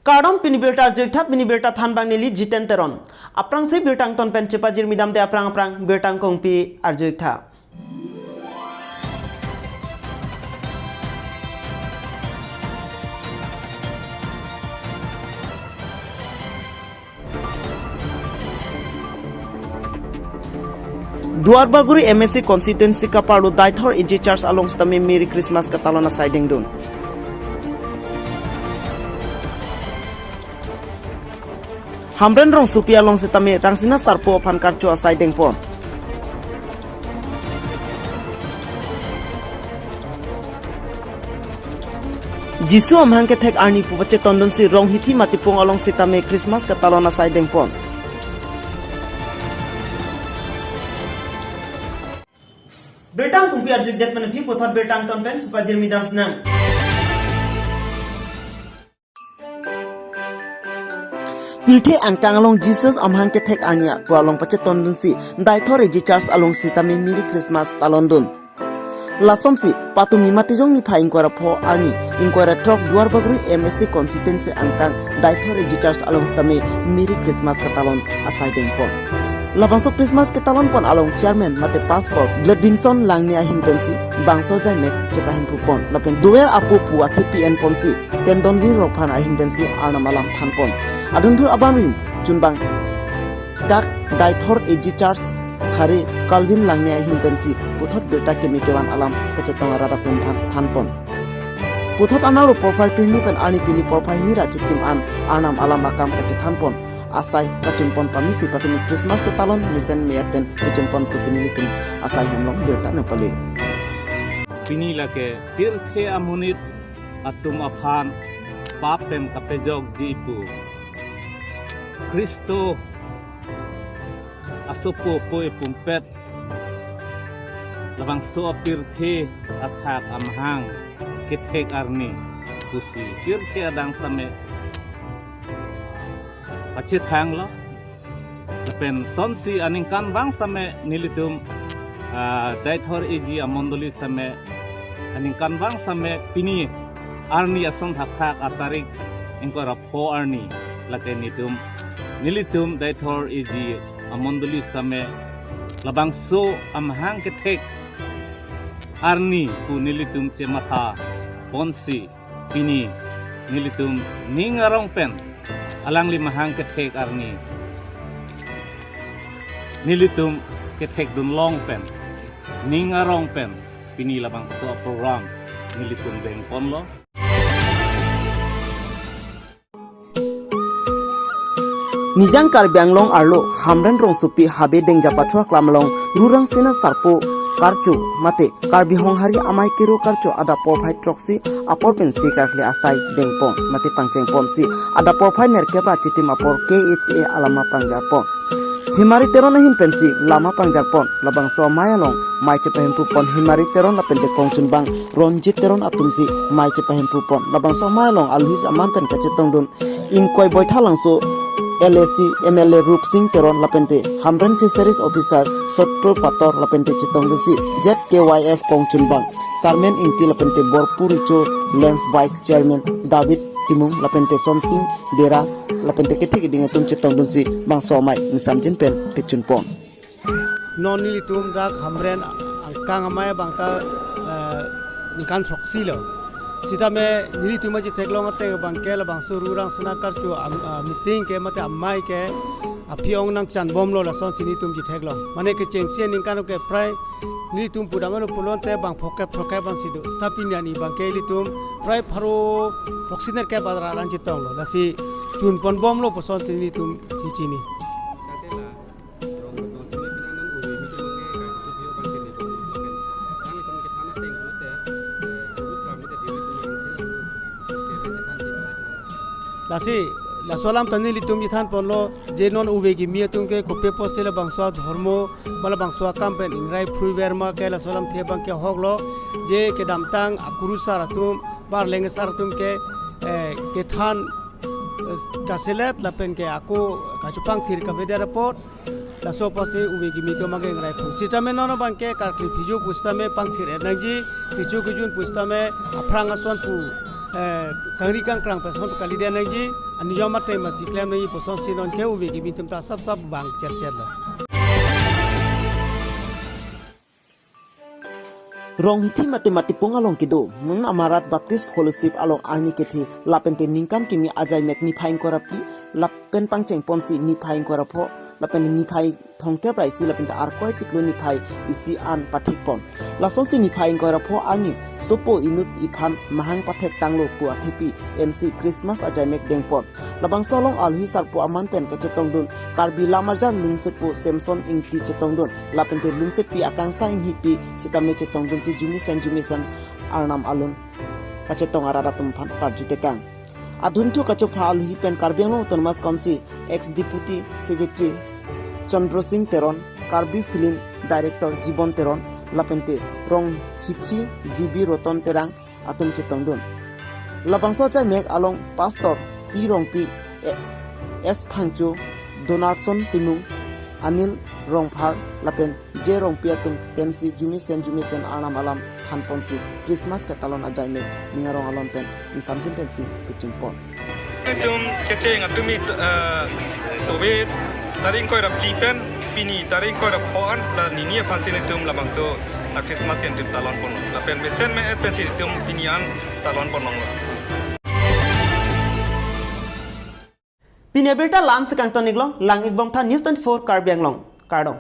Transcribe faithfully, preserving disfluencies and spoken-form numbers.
Kardom, pini birta arju-ik tha, pini birta thanbang neli Jiten Teron. Aphrangsi birta angton pen chepajirmi damde aphrang aphrang birta angkong pi arju-ik tha. Duarbagori M A C constituency kaparlo Daithor A G Church along sitame Merry Christmas katalon asai dengdun. Hamren Rongsopi along sitame Rangsina Sarpo aphan karcho asai dengpon. Jisu amahang kethek arni pu pachetondunsi Ronghithi Matipung along sitame Christmas katalon asai dengpon. Birta angkong pi arju-ik det pen aphi puthot birta angton pen chepajirmi dam sinang. Pirthe angkang along Jesus amahang kethek arni pu along pachetondunsi Daithor A G Church along sitame Merry Christmas talondun. Lasonsi patumi Matijong niphai ingkoi ra pho arni ingkoi ra throk Duarbagori M A C constituency angkang Daithor A G Church along sitame Merry Christmas katalon asai dengpon. Labangso Christmas ketalonpon along chairman mate pastor Gladwinson Langne ahin pensi bangso jaimek chepahimpupon lapen dover apu pu athepi enponsi tendon ri rokphan ahin pensi Arnam alam thanpon. Adungthur abang rim chunbang kak Daithor A G Church thare Calvin Langne ahin pensi puthot birta keme kevan alam kachetong arat atum than thanpon. Puthot anaro porphai tuhini pen arni tini porphai hini ra chitim an Arnam alam akam kachethanpon asai kachunpon pamisi patumi Christmas ketalon mesen me-et pen kachunpon pusi nelitum asai hem along birta nangpale. Pini lake pirthe amonit atum aphan pap pen kapejokji pu Khristo asopo po epumpet labangso apirthe athak amahang kethek arni pusi pirthe adang sitame pachethanglo. Lapen sonsi aningkanvang sitame nelitum, ah, Daithor A G amondoli sitame aningkanvang sitame pini arni ason thakthak atarik ingkoi ra pho arni lake nelitum, nelitum Daithor A G amondoli sitame labangso amahang kethek arni pu nelitum chematha ponsi pini nelitum ning arong pen alangli mahang kethek arni nelitum kethekdun long pen ning arong pen pini labangso program nelitum dengponlo. Nijang Karbi Anglong arlo Hamren Rongsopi Habe Dengja Pathu Aklam along Ru Rangsina Sarpo karcho mate Karbi Honghari Amei Kero karcho adap porphai throksi apor pensi karkli asai dengpon mate pangchengponsi adap porphai nerkep ra chitim apor K H A alama pangjarpon. Himari Teron ahin pensi lama pangjarpon, labangso amei along mei chepahimpupon Himari Teron lapente kongchunbang Ronjit Teron atumsi mei chepahimpupon. Labangso amei along aluhis aman pen kachetongdun ingkoi Boithalangso L A C M L A Rupsing Teron lapente Hamren Fisheries Officer Sotro Pator lapente chetongdunsi Z K Y F kongchunbang Sarmen Ingti lapente Borpu Richo Lamps Vice Chairman David Timung lapente Sonsing Bera lapente kethek keding atum chetongdunsi bangso amei ingsamjin pen pechunpon. Non nelitum dak Hamren angkang amei abang ta, eh, ningkan throksi lo. Sitame nelitum aji theklong ateng abangke labangso Ru Rangsina karcho am-, ah, meeting ke mate amei ke aphi ong nangchanbomlo, lasonsi nelitum ji theklong. Mane kechengsi aningkan ke prai nelitum pudam ano pulote bang phokep phokep ansi do. Seta pini arni abangke ilitum prai pharo throksi nerkep ra-an chetonglo. Lasi chunponbomlo pusonsi nelitum chichini. Lasi laso alam ta nelitum chethanponlo, je non ove kimi atum ke kopi apotsi labangso adhormo ba labangso akam pen ingrai phrui verma ke laso alamthe abangke ahoklo, je kedamtang akurusar atum ba arleng asar atum ke, eh, kethan, eh, kaselet lapen ke ako kachepangthir kavedet apot, laso apotsi ove kimi atum abangke ingrai phrui. Sitame non abangke karkli phijo pusitame pangthir-et nangji, kecho kejun pusitame aphrang ason pu eh, kangri kangkrang pen son kalidet nangji, aniyom ateng masi klem nangji puson si non ke uve kimi atum ta sap sap vang chet chet lo. Rong Hithi mate Matipung along kedo Mung Amarat Baptist Fellowship along arni kethe lapen ke ningkan kimi ajaimek niphai ingkoi ra phli lapen pangcheng ponsi niphai ingkoi ra pho lapen niphai thomkep ra isi lapen ta arkoi chiklo niphai isi an pathek pon. Lasonsi niphai ingkoi ra pho arni sopo inut iphan mahang pathek tanglo pu athepi M C Christmas ajaimek dengpon. Labangso along alohi sarpo aman pen kachetongdun Karbi Lamarjan Lungsepo Samson Ingti chetongdun lapen te Lungsepi Akangsha Inghipi sitame chetongdunsi jumesen jumesen arnam alun kachetong arat atum aphan parju tekang. Adunthu kachopha alohi pen Karbi Anglong Autonomous Council ex Deputy Secretary Chandra Singh Teron, Karbi Film Director Jibon Teron, lapen te Rong Hithi G B Roton Terang atum chetongdun. Labangso ajaimek along Pastor P Rongpi, E-, S Phangcho, Donaldson Timung, Anil Rongphar lapen J Rongpi atum pensi jumesen jumesen arnam alam thanponsi Christmas ketalon ajaimek ning arong alon pen ingsamjin pensi pachingpon. Itum kecheng atum it, eh, tove tarik ingkoi ra phli pen pini tarik ingkoi ra pho an la nini aphansi itum labangso a Christmas ke itum talon pon. Lapen mesen me-et pensi itum pini an talon ponlonglo. Pini abirta la-ansi kangton-iklo, lang-ik bom tha News twenty-four Karbi Anglong. Kardom.